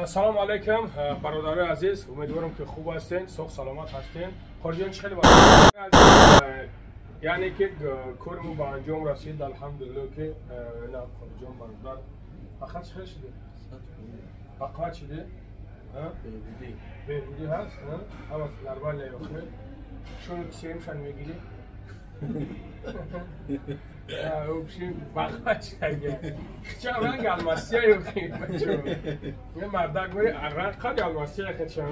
Салом алейкум, бародарои азиз, умедворам ки хуб ҳастен, соғ саломат ҳастен. Қориҷон, чӣ хеле яъне ки кори мо ба анҷом расид, алҳамдулилло ки на қориҷон бародар. Фақат чӣ хел шуди? Бақват шуди? Беҳбудӣ. Беҳбудӣ ҳаст? Ҳама нормально ё хел? Шуни ки сеюмшан мегирӣ? Общем, бақват шудага. Хича ранг алмасия ё хел бачо. Ме мардак гӯи ранг қад алмасия хича.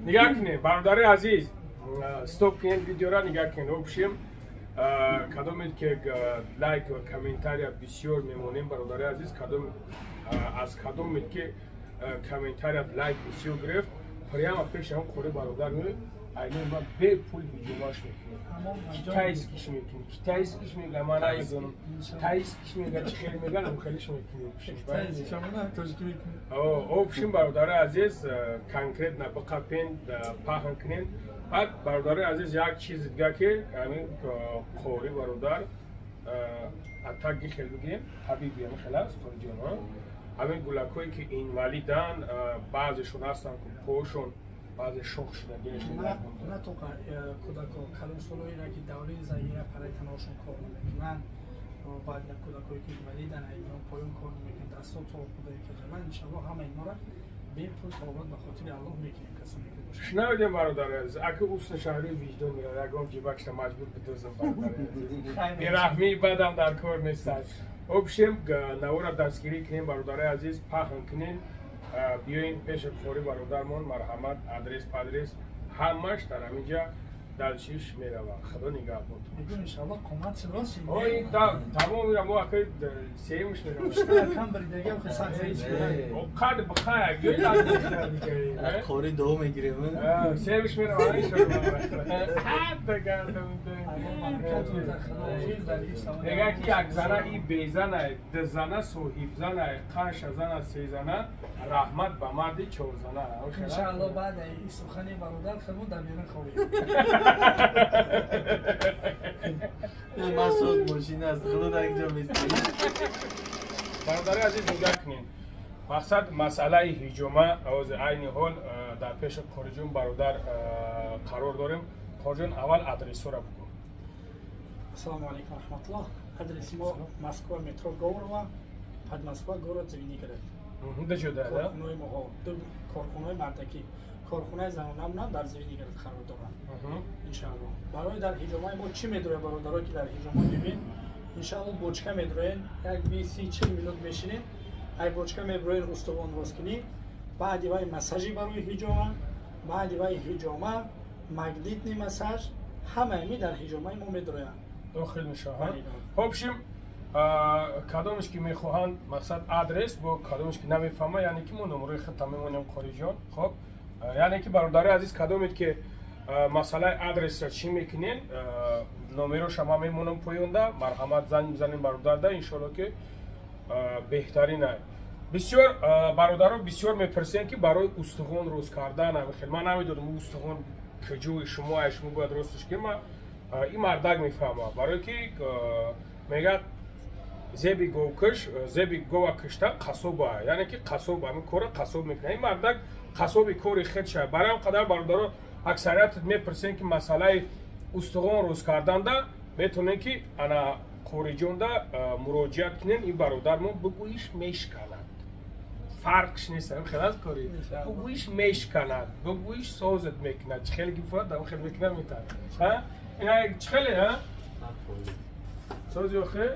Нигаҳ кунед, бародари азиз, стоп кунед видеора, нигаҳ кунед. Общем, кадомед ки лайк ва комментария бисёр мемонем, бародари азиз, кадом аз кадомед ки комментария лайк бисёр гирифт, прямо пеши ҳам қори бародар меояд, айнан ма бепул ҳиҷомаш мекунем. Китайскиш мекунем, китайскиш мега, ман намедонам. Тайскиш мега, чӣ хел мега, нам хелиш мекунем. Общем, бародари азиз, конкретно биқапен, паҳн кунем. Баъд бародари азиз, як чизи дига ки ҳамин қори бародар атаги хел бигирем, табиби ҳамин хел аст, қориҷон, ҳамин гулакҳое ки инвалидан, баъзешон ҳастанд ки пошон баъзе шох шудагиашон. На тоқа кӯдако, калонсолоеро ки давраи загира параи таношон кор намекунанд, баъд кӯдакое ки инвалидан, айно поён кор намекунанд, дастҳо то кӯдаке каҷаванд, иншаллоҳ ҳама инҳоро бепул табобат ба хотири Аллоҳ мекунем, касоне ки бошанд. Шунавидем, бародари азиз, аки устни шаҳрии виҷдон меравад, ягон ҷибакша маҷбур бидозам, бародари азиз. Бераҳмии бадам дар кор нестад. Общем, навора дастгирӣ кунем, бародари азиз, паҳн кунем, биёин пеши қори бародармон, марҳамат, адрес падрес ҳамаш дар ҳамин ҷа далчиш меравад. Худо нигаҳбон. Мегӯм иншаллоҳ қомат рост. Ой, тамом ира мо акай сеюмш меравад. Кам баридагиам хел сахт заиф шуда. Қад бихай, гӯй қори дуо мегирем. Сеюмш меравад, иншаллоҳ. Ҳатта гардам. Мегӯяд ки як зана и безана, ду зана соҳибзана, қанша зана сезана, раҳмат ба марди чорзана. Иншаллоҳ баъд ин сухани бародар хелмон дар берун хобем. Ман соз мошин аст, худо дар инҷо местем. Бародари азиз, нигаҳ кунед. Мақсад масъалаи ҳиҷома ҳозир айни ҳол дар пеши қориҷон бародар қарор дорем. Қориҷон, аввал адресҳоро бигӯ. Ассалому алайкум ва раҳматуллоҳ. Адреси мо Москва, метро Говорова, под Москва, город Звенигород. Ду ҷода, да? Корхонаи моҳо, ду корхонаи мардакӣ. Корхонаи занонамонам дар Звенигород қарор дорад. Иншаллоҳ. Барои дар ҳиҷомаи мо чӣ медрояд, бародарое ки дар ҳиҷома мебинед? Иншаллоҳ бочка медроен, як 20, 30, 40 минут мешинед. Ай бочка меброен устувон рост кунӣ, баъди вай массажи барои ҳиҷома, баъди вай ҳиҷома, магнитный массаж, ҳамаи ми дар ҳиҷомаи мо медроянд. Дохил мешаванд. Общем, кадомеш ки мехоҳанд, мақсад адрес бо кадомеш ки намефаҳма, яъне ки мо номерои худта мемонем, қориҷон. Хоб, яъне ки бародари азиз, кадомед ки масъалаи адресра чӣ мекунен, номероша ман мемонам поёнда, марҳамат занг бизанем бародарда, иншоалло ки беҳтарин ай. Бисёр бародаро бисёр мепурсем ки барои устухон рост кардан хел ман намедонам устухон куҷои шумо ай, шумо бояд ростш ки ма ин мардак мефаҳма, барое ки мегӯяд зеби говкуш, зеби гова кушта қассоба, яъне ки қассоб ҳамин корро қассоб мекунад. Ин мардак қассоби кори хед шавад. Барои ҳам қадар бародаро аксарият мепурсем ки масъалаи устухон рост карданда метавонем ки ана қориҷонда муроҷиат кунем, ин бародармон бигӯиш мешканад. Фарқш нест, ҳамин хел аст кори. Бигӯиш мешканад, бигӯиш созат мекунад. Чӣ хеле гифоят, ҳамин хел мекунад метавонад. Ҳа? Ина чӣ хеле, ҳа? Сози охе?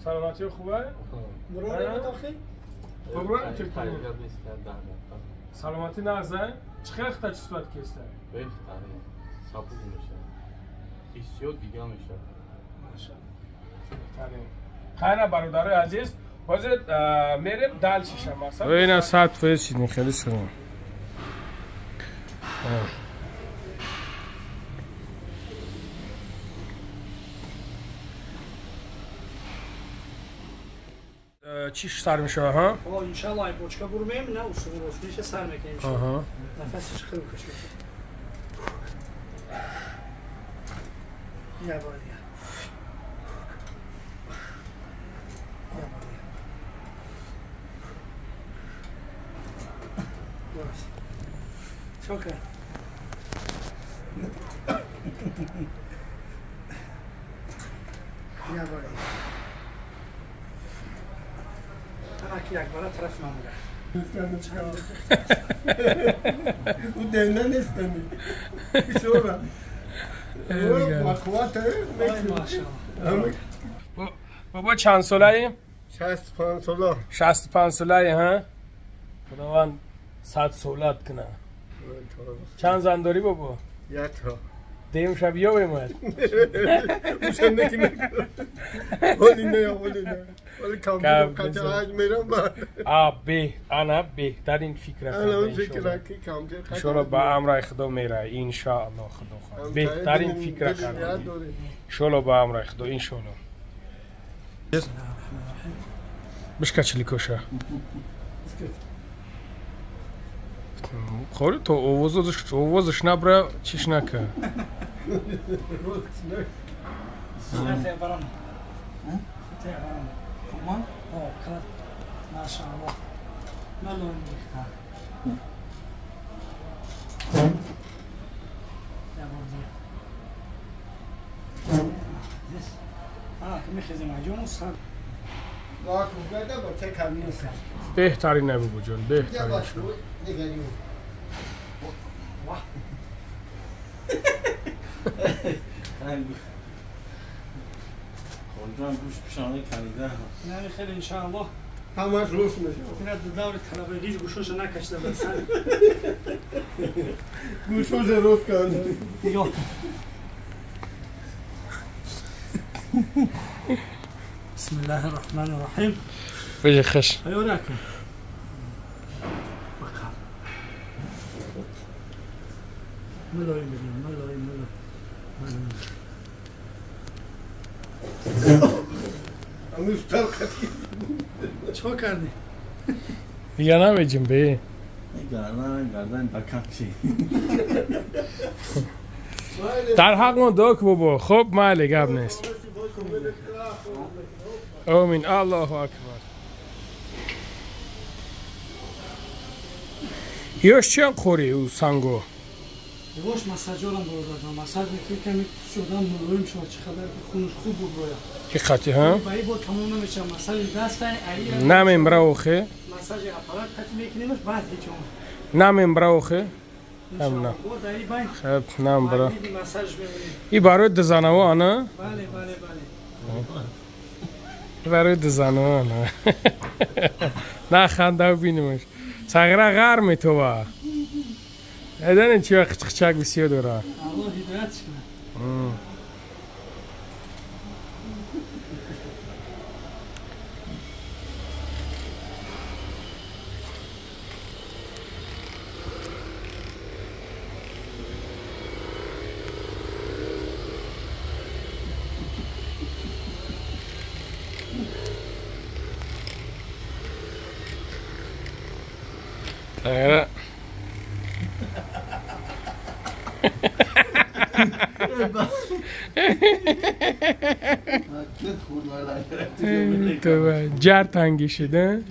Саломатӣ хубе? Саломатӣ нағз, чӣ хел хита чувствовать кеста? Беҳтарин, сабук мешавад. Ҳиссиёт дига мешавад. Беҳтарин. Хайра, бародарои азиз, ҳозир мерем дальше мақсад. Ина 100% шидин, хеле шудин. Чӣ сар мешавад, ҳа? О, иншаллоҳ ай бочка бурмем, на усул рост меша сар мекунем. Нафасиш хел кашид. Я бор дигар. Я бор дигар. Чока. Я бора. Ана ки як бора тараф ман мерафт. У девна нестани. Бисёра. بابا چند ساله؟ 65 ساله. 65 ساله ها؟ خداوند 100 سالت کنه. چند زن داری بابا؟ یک تا. دیم شب یا بیمد. ولی نه ولی نه. ولی کامپیوتر قطعا میرم با. انا بهترین فکر انا فکر که کامپیوتر انشالله با امر خدا میره انشاءالله خدا خواهد. بهترین فکر کردی. انشالله با امر خدا انشالله. بشکا چلیکوشا. خوری تو овозش نبره چیش نکه. بهترین نبو جان بهترین. خودم گوش پیشانه کنیده. نه خیلی انشاءالله. همش روش میشه. اینا دور طلبگیش گوشش نکشته بس. گوشش روش کن. نگاه. بسم الله الرحمن الرحیم. بجی خش. ایوراکم. ملوی ملوی ملوی. چه کردی؟ دیگه نمیجیم به. گردن گردن بکاکشی. در حق ما داک بابا. خب مالی گپ نیست. آمین. الله اکبر. یوش چی خوری او سانگو؟ یواش مساجورم برادر مساج میکنی کمی شدم ملایم شد چه خبر که خونش خوب بود رویا. کی خطی ها؟ با این با تمام نمیشه مساج دست ای نمیم براوخه. مساج اپارات خط میکنیمش بعد هیچ. نمیم براوخه. هم نه. خب نم برا. ای برای دزانو آنه؟ بله بله بله. برای دزانو آنه. نه خنده بینیمش. صغیره غر میتوه. ادن چی وقت خچک بسیار داره. الله هدایت کنه. صغیره تو جر تنگی شده.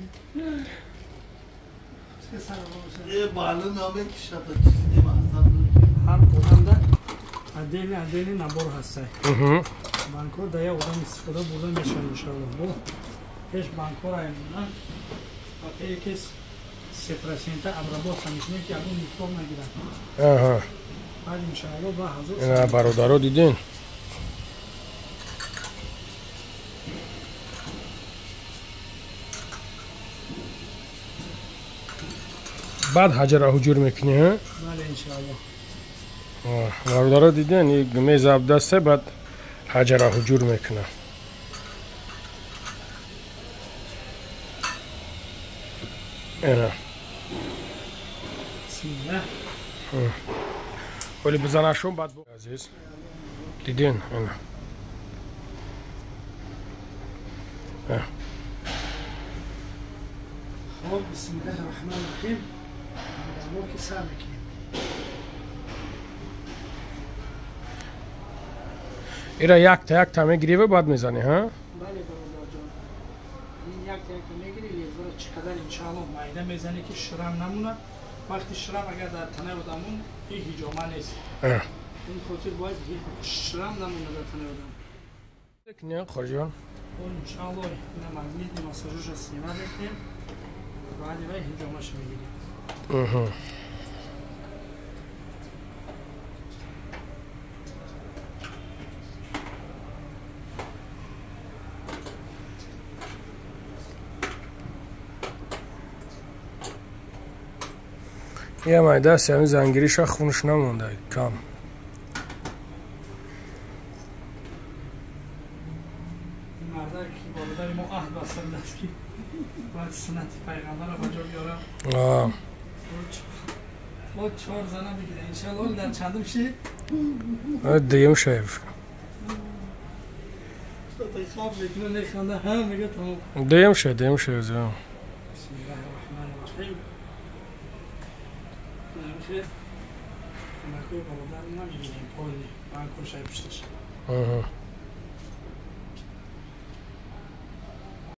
هر одамда отдельный отдельный набор ҳаст. Банкҳо да як одам истифода бурда мешаванд иншоаллоҳ. Бо пеш банкҳоро имрӯза ба пекес 3% обработка мекунем ки ягон микроб нагирад. Баъд иншоаллоҳ ба ҳазор бародаро дидин. баъд ҳаҷара ҳуҷур мекунӣ ҳа? Бале иншоаллоҳ. Бародаро дидин мез абдасте баъд ҳаҷара ҳуҷур мекунад. Ина. Бисмиллаҳ. ولی بزنشون بعد عزیز دیدین اینا. خب بسم الله الرحمن الرحیم. ما که سر میکنیم ایرا یک تا یک تا میگیری و بعد میزنی ها؟ بله برادر جان این یک تا یک تا میگیری لیزر چقدر انشاءالله مایده میزنی که شرم نمونه Вақти шрам агар дар танаи одамон, ин ҳиҷома нест. Ин хотир бояд шрам намонад дар танаи одам. Не, Қориҷон. Иншалло, ина магнитный массажоша снима мекунем, баъди вай ҳиҷомаша мегирем. Я майдаст, ҳамин зангириша хунаш намонда кам. Мардак бародари мо аҳд бастандааст, ки бояд суннати пайғамбарро ба ҷо биёрам. Мо чор зана бигирем, иншалло. Дар чандум ши? Дуюм шаиф. Хоб мекуна, механда, ҳа, мега тамом. Дуюм шай, дуюм шай. Бисмиллаҳи раҳмани раҳим. Кӯмакҳои бародарро намегирем, поли банкошай пушташ.